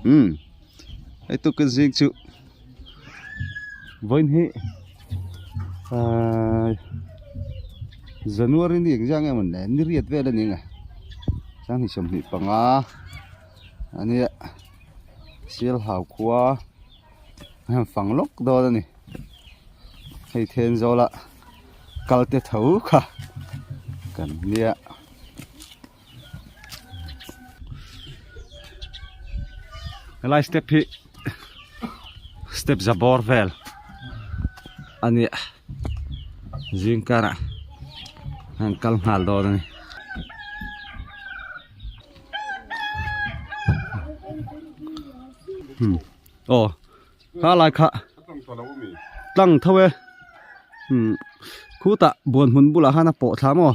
Umm hei tukin zing chu vawiin hi ahh January ni engzah nge mawn le ni riat vel a ni ang e sanghnih 25 a nia Sialhau khua a han fang lawk dawn a ni hei Thenzawl a kal te tho kha kan nia. Helai step hi step za bawr vel a ni a zing karah an kal nghal dawn a ni. Aw kha lai kha tlang tho e khutah buan hmun bulah khan a pawh thla maw.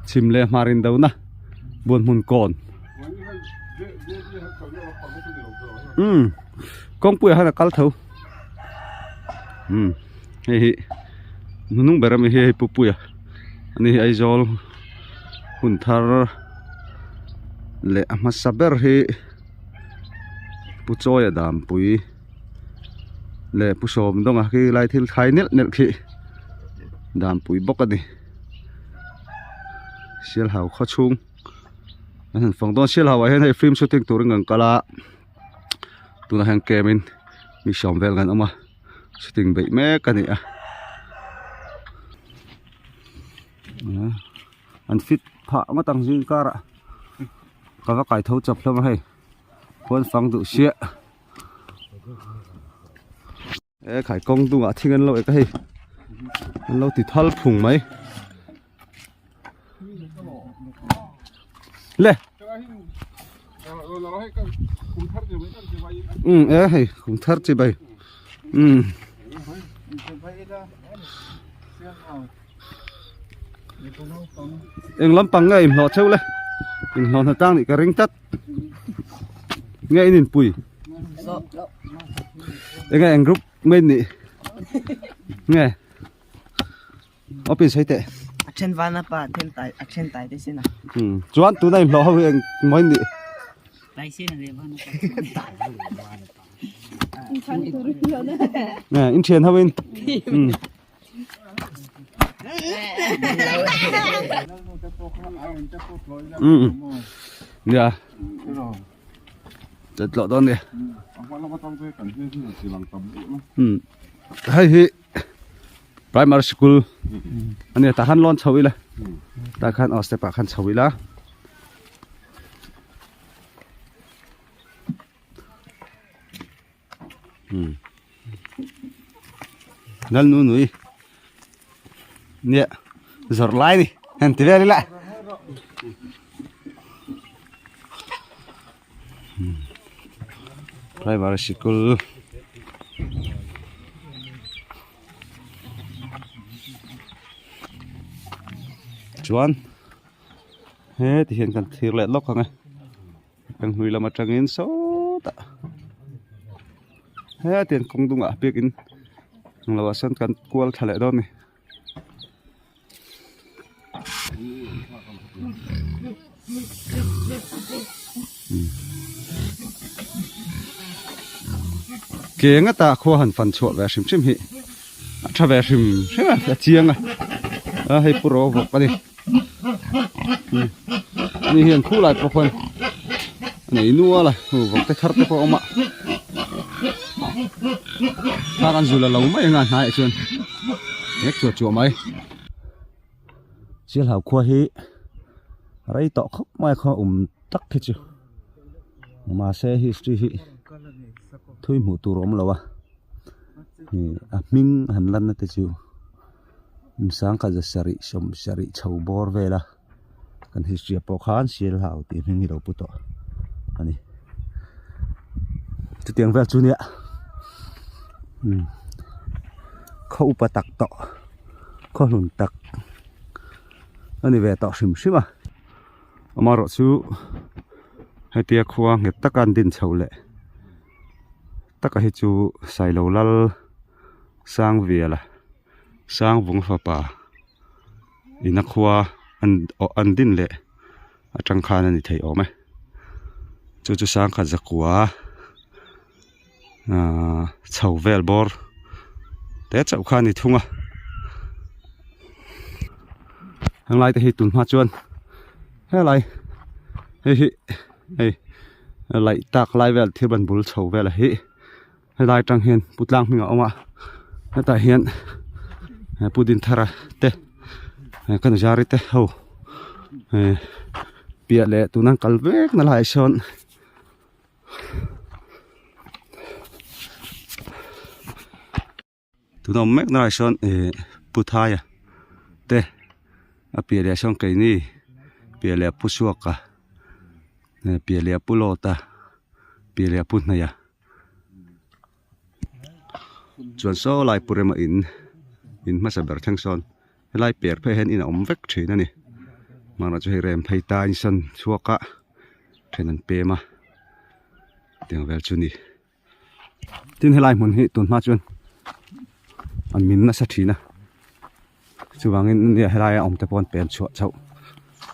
Chhim leh hmar in do na buan hmun kawn umm kawngpui ah hian a kal tho umm hei hi hnung ber ami hi hei pupuia ani hi Aizawl hun thar leh a hmasa ber hi Pu Chawia Dampui. Leh pu sawm dawnga khi lai thil thlai nelh nelh khi dan pui bawk a ni sialhau khaw chhung an han fang dawn sialhau ah hian hei film shooting turin kan kal a tunah hian kem in mi sawm vel kan awm a shooting beih mek a ni a an fit phah ngawt ang zing karah ka va kai tho chawp hlawm a hei khuan fang duh siah. E khai kawng dungah thing an lo ek a hei an lo ti thal phung mai le um e hei kum thar chi bai um eng lampang nge inhlawh theuh le inhlawh hna tang nih ka ring tlat nge in inpui enge eng group nge in nih nge office hei teh a then vana pa a then tai a then tai te sin a um chuan tuna inhlawh ho hi eng maw in nih tai sin a le vana pa nge in thian ho in um Nia Chet loh dawn ni Hei hi Primary school ania tah khan lawn chho ila tah khan aw step ah khan chho ila. Lal nu nui nia zawrh lai ni han ti vel ila primary sikul chuan heti hian kan thlir leh lawk ang e. Kan hlui lam atangin sawtah hetiang kawng dungah biakin englo ah sawn kan kual thla leh dawn a ni. Ke ngata khua han fan chhuah ve hrim hrim hi a tha ve hrim hrim a a chiang a a hei pu ro vawk a ni. Ani hian khu lai pawh khuan a nei nual a hu vawk te thar te pawh a awm a thar an zul a lo mai ang a hnaiah chuan nek chuah chuah mai Sialhau khua hi rei tawh khawp mai khaw awm tak hi chu mahse history hi thui hmuh tur a awm lo a a hming han lan na te chu. Sangkhat za sarih sawm sarih chho bawr vel a kan history ah pawh khan Sialhau tih hming hi lo pu tawh a ni chutiang vel chu nia umm khaw upa tak tawh khaw hlun tak a ni ve tawh hrim hrim a amaherawh chu hetia khua nghet taka an din chho leh taka hi chu Sailo lal. Sangviala Sangvung fapa ina khua an awh an din leh Atang khan a ni thei awm e. Chu chu sangkhat zakua ahh chho vel bawr te chauh kha a ni thung a. Henglai te hi tun hma chuan helai hei hi hei laih tak lai vel thil ban bul chho vel a hi helai atang hian pu tlang hming a awm a hetah hian pu Dinthara te ka nuzari te ho piah leh tuna an kal vek na laiah sawn tuna awm mek na laiah sawn ih pu Thaia te a piah leh ah sawn keini piah leh pu Suaka piah leh pu Lawta piah leh pu Hnaia. Chuan saw lai pu rema in in hmasa ber thleng sawn helai per phei hian in a awm vek thin a ni hmanah chu hei rem phei ta in sawn chhuak a then an pem a tiang vel chu a ni tin helai hmun hi tun hma chuan an min nasa thin a chuvangin nia helaia awm te pawh an pem chhuah chauh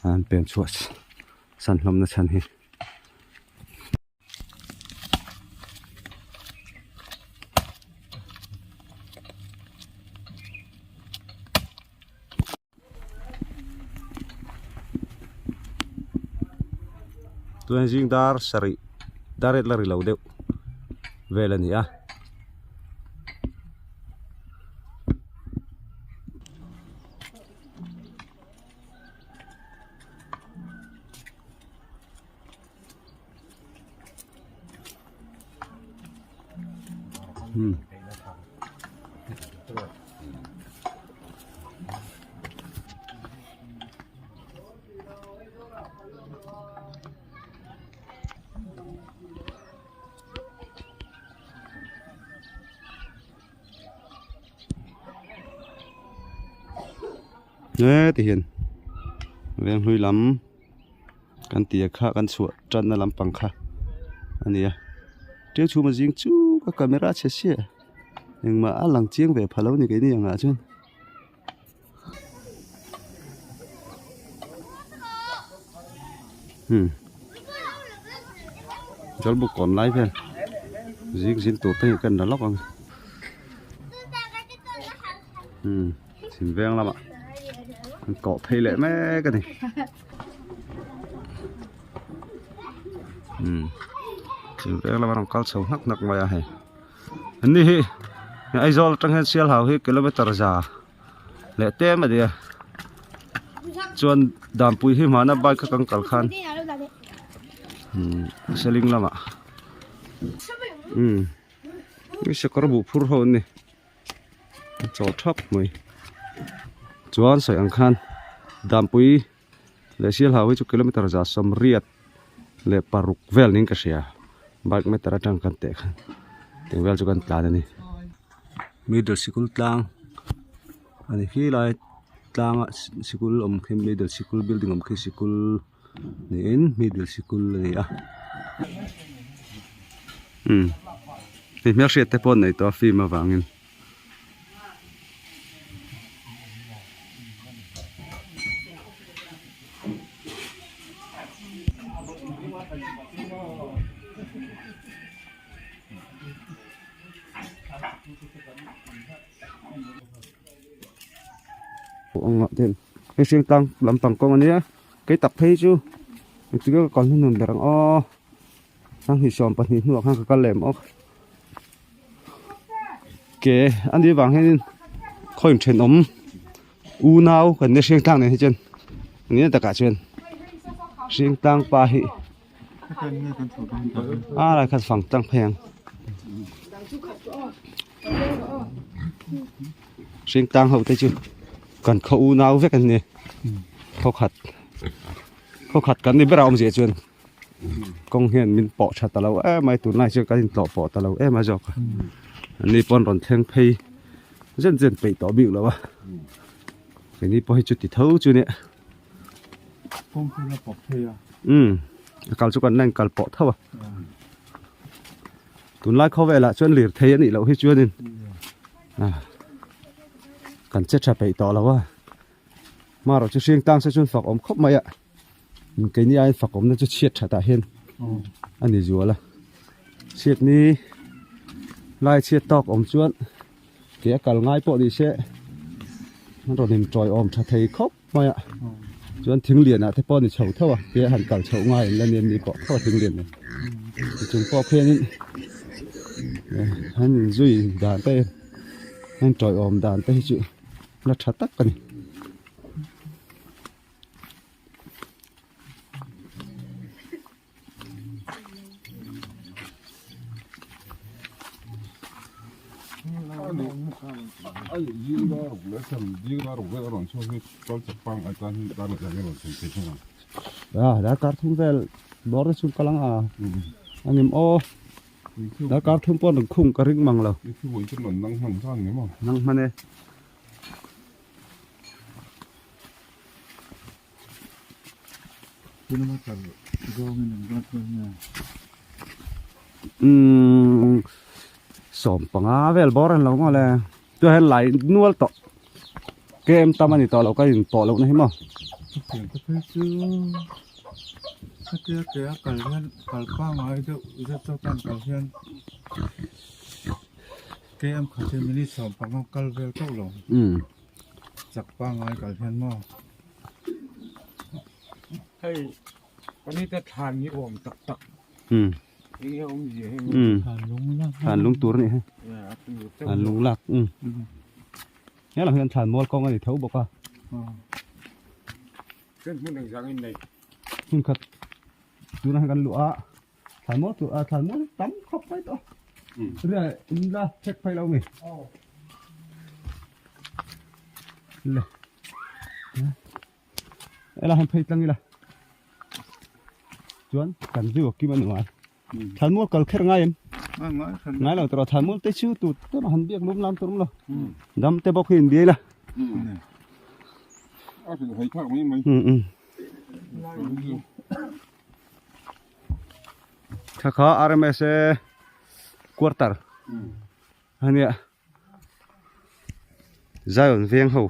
an pem chhuah san hlawm na chhan hi. Tunah zing dar sarih dar riat la ri lo deuh vel a ni a. He ti hian veng hlui lam. Kan tia kha kan chhuah tanna lampang kha a ni a tiu chhuma zing chu ka camera chhe sia engmah a lang chiang ve pha lo ni keini angah chuan. Hmm Jalbuk kawn lai vel zing zin tur te hi kan la lawk ang hmm chhim veng lamah an kawh phei leh mek a ni. Umm chhim veng lama rawn kal chho hnak hnak mai a hei an ni hi Aizawl atang hian Sialhau hi kilometer za leh tlem a ni a chuan Danpui hi hmana bike a kan kal khan umm Seling lamah umm sakawr buh phur ho an ni. A chaw thap mai chuan sawi ang khan Danpui leh Sialhau hi chu kilometer za sawmriat leh paruk vel niin ka hria bike meter atang kan teh khan tih vel chu kan tlan a ni middle sikul tlang a ni khi lai tlanga sikul awm khi middle sikul building awm khi sikul niin middle sikul a ni a umm hei hmelhriat te pawh an nei tawh a film avangin. Hei hriang tlang lampang kawng a nia. Kei tak phei chu engtin nge ka kal hnuhnun ber ang aw sanghnih 12 hnuah khan ka kal lem awk ke a nih vang hianin khaw inthenawm unau kan nia hriang tlang nen hi chuan eng takah chuan hriang tlang pa hi a lai khat fang tlang phei ang hring tlang ho te chu kan khaw unau vek an ni khaw khat khaw khat kan ni ber a awmzia chuan kawng hian min pawh tha ta lo em mai tunlai chuan kan intlawh pawh ta lo em a zawk a an ni pawn rawn thleng phei zen zen peih tawh bik lo a keini pawh hi chuti tho chu nia umm a kal chu kan la inkal pawh tho a. Tunlai khawvelah chuan lirthei a nih loh hi chuanin kan che tha peih tawh lo a hmarawh chu hring tlang se chuan fak awm khawp mai a. Keini aiin fak awmna chu chhiat that ah hian a ni zual a chhiat ni lai chhiat tawk awm chuan ke a kal ngai pawh ni se an rawn in tawi awm tha thei khawp mai a chuan thing lian ah te pawh a ni chho tho a ke a han kal chhoh ngai an la nia ni pawh khaw thing lian nen chung pawh khian in an in zui dan te an tawi awm dan te hi chu la tha tak a ni. Darkar thum vel bawr te chu ka lang a angem aw darkar thum pawh an khung ka ring mang lo nang hman e. Umm sawm panga vel bawr an lo maw le chu hian lai nual tawh kem tam a ni tawh loh ka in pawh loh na hi maw. Km khat hi minute 15 kal vel tawh lo. Umm. Chak pangai kal hian maw. Hei panite thlan hi awm tak tak. Umm. Eng nge awm zia hei. Umm. Thlan lung lak. Thlan lung tur a nih hi. A tur teuh. Thlan lung lak. Umm. Helam hian thlan mual kawng a ni tho bawk a. Chen hmun engzah nge nei? Hmun khat tunah hian kan luh a. Thlan maw tur ah thlan maw tam khawp mai tawh ria in la check phei lo mi le ela han phei tlang ila chuan kan view a kim a ni ngai thlan maw kal kher ngai em ngai lo tawh thlan maw te chu tu te han biak lum lam tur lo dam te bawk hi in biai la a hei thak mai mai Thla kha RMSA quarter a nia Zion veng ho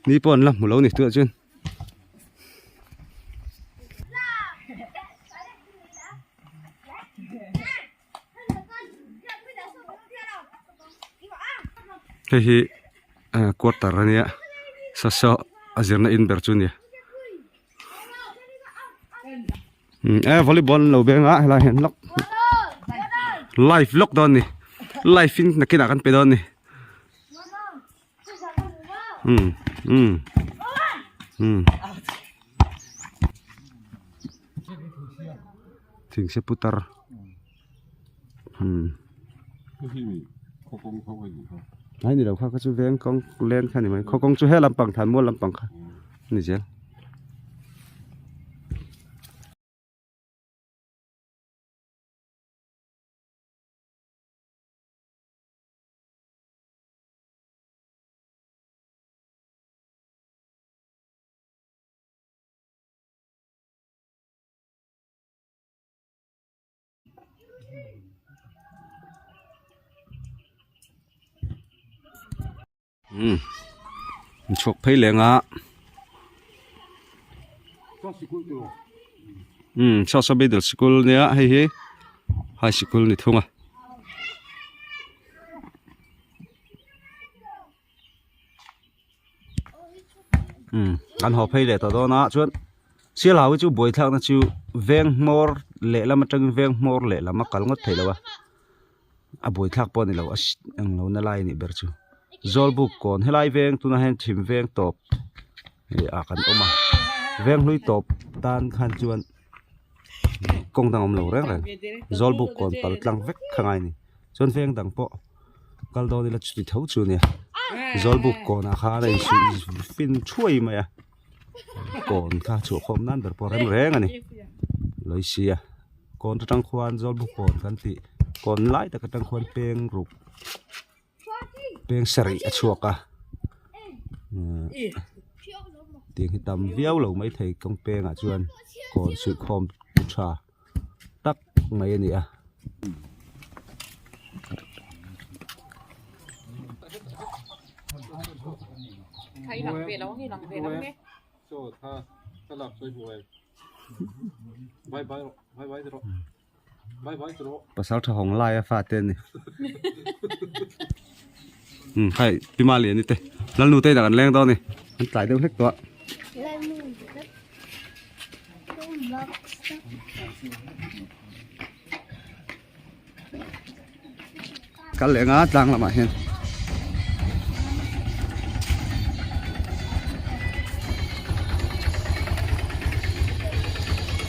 ni pawh an la hmu lo ni tunah chuan. Hei hi quarter a nia sasha a zirna in ber chu a ni e volleyball an lo beng a helai hian lawk live lawk dawn a ni live in nakinah kan pe dawn a ni umm umm umm thingse putar umm ai ni lo kha kha chu veng kawng leng kha ni mai khaw kawng chu he lampang thlan mual lampang kha a ni zel. Umm an chhuak phei leng a umm saw saw middle sikul nia hei hi high sikul ni thung a. Umm an haw phei leh tawh dawn a chuan sialhau hi chu buaithlakna chu veng hmawr lehlam atangin veng hmawr lehlam a kal ngawt theih loh a a buaithlak pawh a ni lo a englo na lai a nih ber chu zawlbuk kawn helai veng tunah hian thim veng tawp ih ah kan awm a veng hlui tawp tan khan chuan kawng dang a awm lo reng reng zawlbuk kawn pal tlang vek kha ngai a ni chuan veng dang pawh. Kal dawn ila chuti tho chu ania zawlbuk kawnah khan a insuih fin thuai mai a kawn kha chhuah khawm nan ber pawh rem reng a ni lawi sia kawn atang khuan zawlbuk kawn kan tih kawn lai tak atang khuan peng ruk peng sarih a chhuak a tiang hi tam viau lo maithei kawng pengah chuan kawn suih khawm tha. tak mai a ni a. Pasal tha hawng lai a fate a ni. Um hei pi ma lian te lalnu te inah kan leng dawn a ni an tlai deuh hlek tawh a. Kal leh anga tlang lamah hian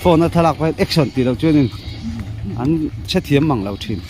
phone a thlalak pawh hian action tih loh chuanin an hrethiam mang lo thin.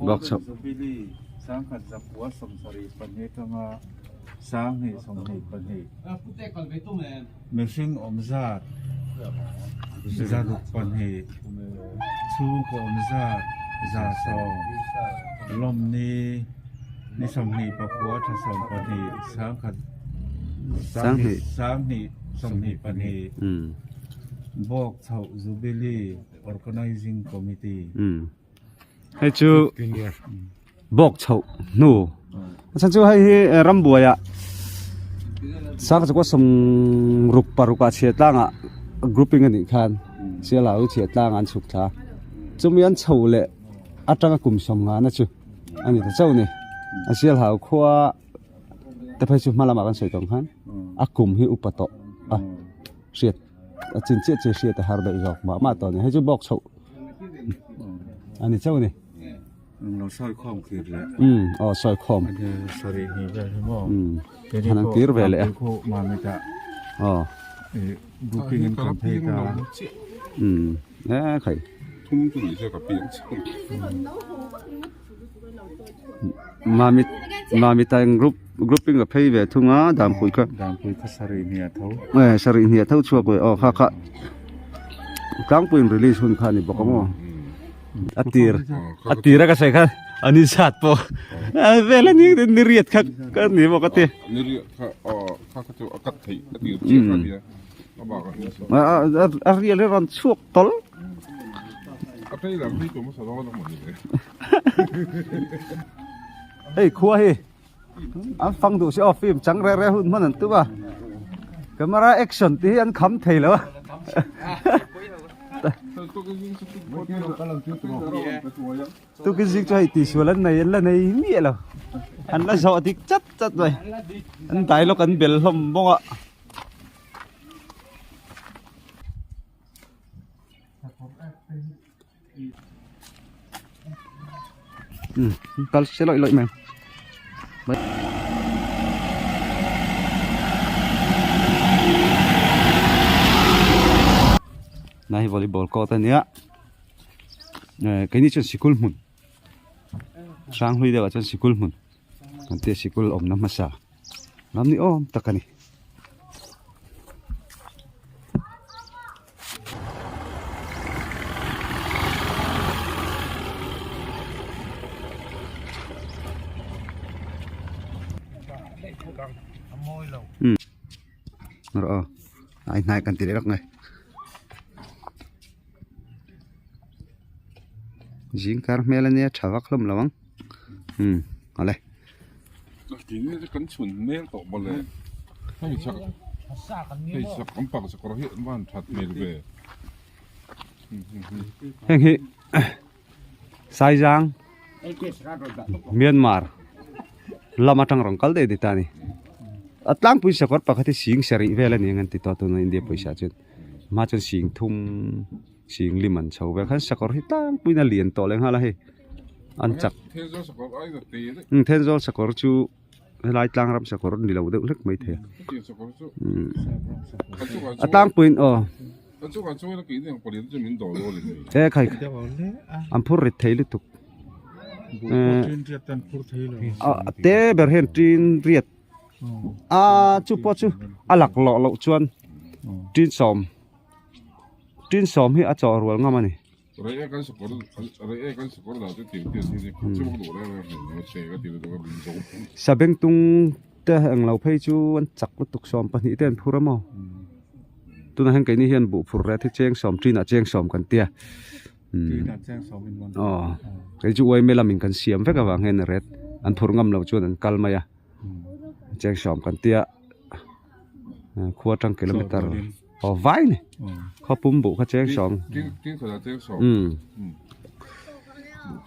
Workshop. Sanghnih 22 mihring awm zat 62 chhungkaw awm zat 100 lawmni ni 29 tha 12 sangkhat sanghnih sanghnih 22 Bawk chhoh Jubilee Organizing Committee. Hei chu bawk chhoh hnu a chhan chu hei hi rambuai ah sangha chakua sawm ruk paruk ah chhiah tlang ah grouping a nih khan sial ho chhiah tlang ah an chhuk thla chumi an chho leh atanga kum sawm ngana chu a ni ta chauh a ni a sial ho khua te phei chu hma lamah kan sawi tawh ang khan a kum hi upa tawh a hriat. A chin chiah chiah hriat a har deuh zawk mah mah tawh a ni hei chu bawk chhoh a ni chauh a ni lo sawi khawm kir leh um aw sawi khawm sorry ni vel hi maw um han an kir ve leh a mamita aw grouping in kan phei ta um e khai thum chu ni se ka piang chiah Mamit Mamita eng group grouping a phei ve thung a Dampui kha Dampui kha sarih hnih a tho eh sarih hnih a tho chhuak ve aw kha kha tlangpuiin release hun kha a ni bawk a maw a tir a tir a ka sawi kha a ni zat pawh a vel a ni ni riat kha ka ni bawk a ti ni riat kha aw kha kha chu a cut theih a tir chiah kha nia a bakah hian a rial hi a rawn chhuak tawlh a trailer hi tum a sa dawn a mawni le. Hei khua hi an fang duh si aw film chang reh reh hun hman an tum a camera action tih hi an kham thei lo a tukin zing chu hei tihsual an nei an la nei miah lo an la zawh dik chat chat mai an dialogue an bel hlawm bawk a. Kal se lawih lawih mai nai hi volleyball court a nia keini chuan sikul hmun hranghlui deuh ah chuan sikul hmun kan tia sikul awmna hmasa lam ni awm tak a ni. Rawh aw ai hnai kan ti leh lawk nge zing kar hmel ania tha vak hlawm lo ang umm awle. Kan chhun hmel tawh mawle hei chak hei chak an pak zakawr hi an van that hmel ve heng hi Saizang Myanmar lam atang rawn kal daih daih ta a ni a tlangpui sakawr pakhat hi sing sarih vel a ni ang an ti tawh a tuna India pawisa chuan hma chuan sing thum sing lim an chho vel khan sakawr hi tlangpuiin a lian tawh leh nghal a hei an chak Thenzawl sakawr chu helai tlang ram sakawr ni lo deuh hlek mai thei a a tlangpuiin aw. E khai an phur rit thei lutuk a te ber hian tin riat a chu pawh chu a lak lawh loh chuan tin sawm tin sawm hi a chawh rual ngam a ni. Sabengtung te englo phei chu an chak lutuk 12 te an phur a maw tunah hian keini hian buh phur ret hi cheng sawm tinah cheng sawm kan tia aw kei chu uaime lamin kan siam vek avang hian ret an phur ngam loh chuan an kal mai a cheng sawm kan tia khua atang kilometer aw vai ni khaw pum buh kha cheng sawm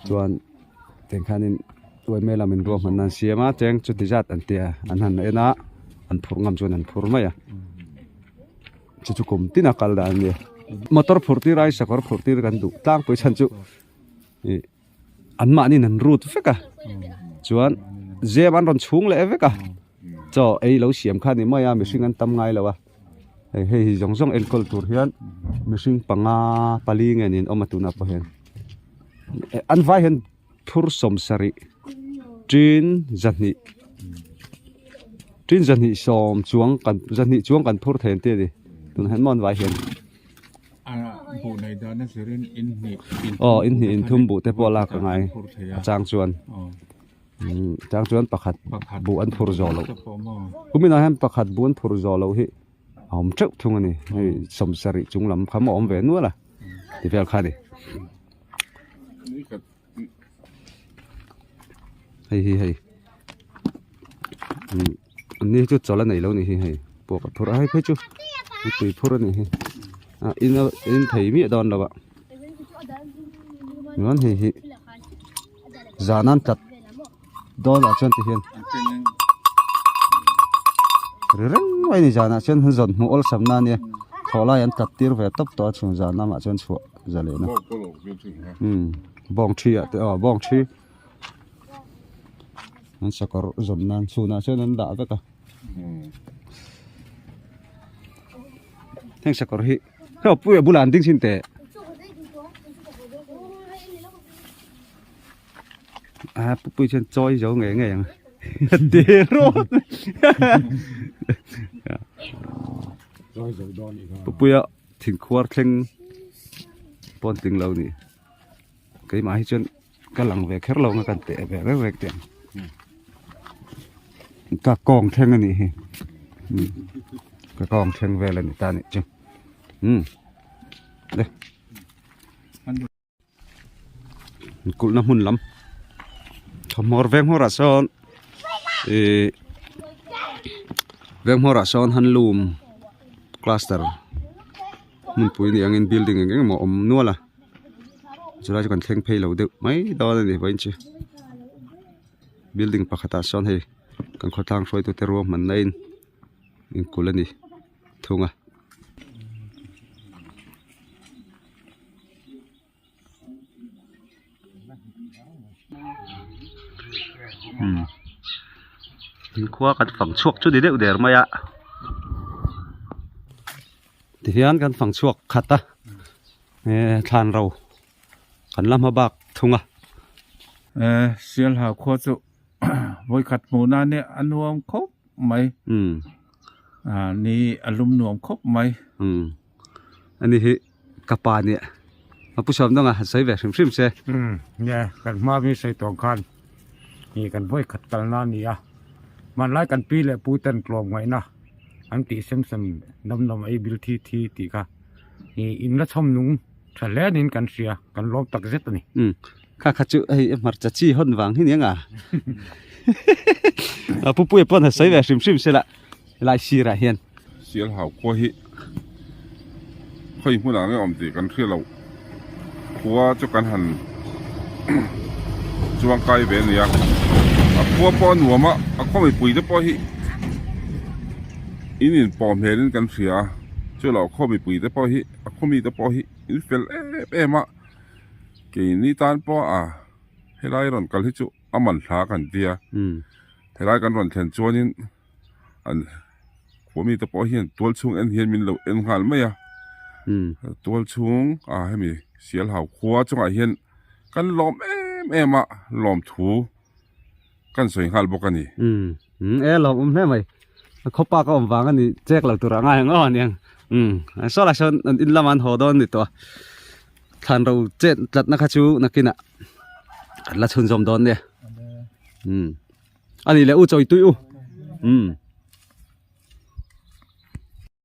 chuan tiang khanin uaime lamin ruahmanna an siam a cheng chuti zat an tia an han en a an phur ngam chuan an phur mai a chu chu kum tin a kal dan a nia motor phur tir ai sakawr phur tir kan duh tlangpui chhan chu ih an mahni an rut vek a chuan zem an rawn chhung leh vek a chaw ei lo siam kha a ni mai a mihring an tam ngai lo a hei hei hi zawng zawng enkawl tur hian mihring panga pali nge niin awm a tunah pawh hian an vai hian thur 70 tin 200 tin 200 sawm chuang kan 200 chuang kan phur thei an ti a ni tunah hian maw an vai hian. Aw in hnih in thum buh te pawh lak a ngai a chang chuan chang chuan pakhat buh an phur zawh loh kuminah hian pakhat buh an phur zawh loh hi a awm teuh thung a ni hei 70 chung lam kha maw a awm ve nual a ti vel kha a ni hei hi hei an ni hi chu chawlh a nei lo a ni hi hei puak a phur a hei phei chu tui phur a ni hi a in a in thei miah dawn lo a chuan hei hi zan an tlat dawn ah chuan ti hian ri reng mai a ni zanah chuan zawn hmuh awlsam na a nia thlawh lai an tlat tir ve tawp tawh a chhun zan lamah chuan chhuah zalen a bawng thi ah te aw bawng thi an sakawr zawm nan chhunah chuan an dah vek a heng sakawr hi hei puia bulah an ding thin teh a pupui chuan chawi zo ngei ngei ang ti rawt pupuia thingkhuar thleng pawn tling lo ni keimah hi chuan ka lang ve kher lo ang a kan teh ve reng reng teh ang ka kawng thleng a nih hi ka kawng thleng vel a ni ta nih chu umm le kulhna hmun lam thawmhnaw veng hmawrah sawn ihh veng hmawrah sawn handloom cluster hmunpui ni angin building eng eng emaw a awm nual a chulai chu kan thleng phei lo deuh mai dawn a ni vawiin chu building pakhatah sawn hei kan khawtlang hruaitute ruahmanna in inkulh a ni thung a. Khua kan fang chhuak chu ni deuh der mai a tihian kan fang chhuak khat a thlan ro kan la hma bak thung a. Sialhau khua chu vawikhat hmuh nan hi a nuam khawp mai ni a lum nuam khawp mai. Ani hi ka pa nia a pu sawm dang a han sawi ve hrim hrim se. Umm nia kan hma mi sawi tawng khan ih kan vawi khat kalna a ni a hmanlai kan pi leh pu ten tlawm ngaihna an tih sem sem dam dam ei bil thi thi tih kha ih in la chhawm nung tha hle niin kan hria kan lawm tak zet a ni. Umm kha kha chu hei hmarcha chi hawn vang hi nia nga a pu puia pawn han sawi ve hrim hrim se la. Helai sirah hian. Sialhau khua hi khawi hmunah nge awm tih kan hria loh. Khua chu kan han chuang kai ve a nia. A khua pawh a nuam a, a khaw mipui te pawh hi in inpawh hmelin kan hria a. Chuloh khaw mipui te pawh hi a khaw mite pawh hi in fel em em a. Keini tan pawh a helai rawn kal hi chu a man hla kan tia. Helai kan rawn thlen chuanin. An khua mite pawh hian tual chhung en hian min lo en nghal mai a. Tual chhung a hemi Sialhau khua chungah hian kan lawm em em a lawmthu kan sawi nghal bawk a ni. Umm e lawm awm hle mai khawpa ka awm vang a ni chek lo tur a ngai ang aw aniang umm saw lai sawn an in lamah an haw dawn a ni tawh a thlan ro chet tlatna kha chu nakinah kan la chhunzawm dawn nia umm a nih leh u chawi tui u umm.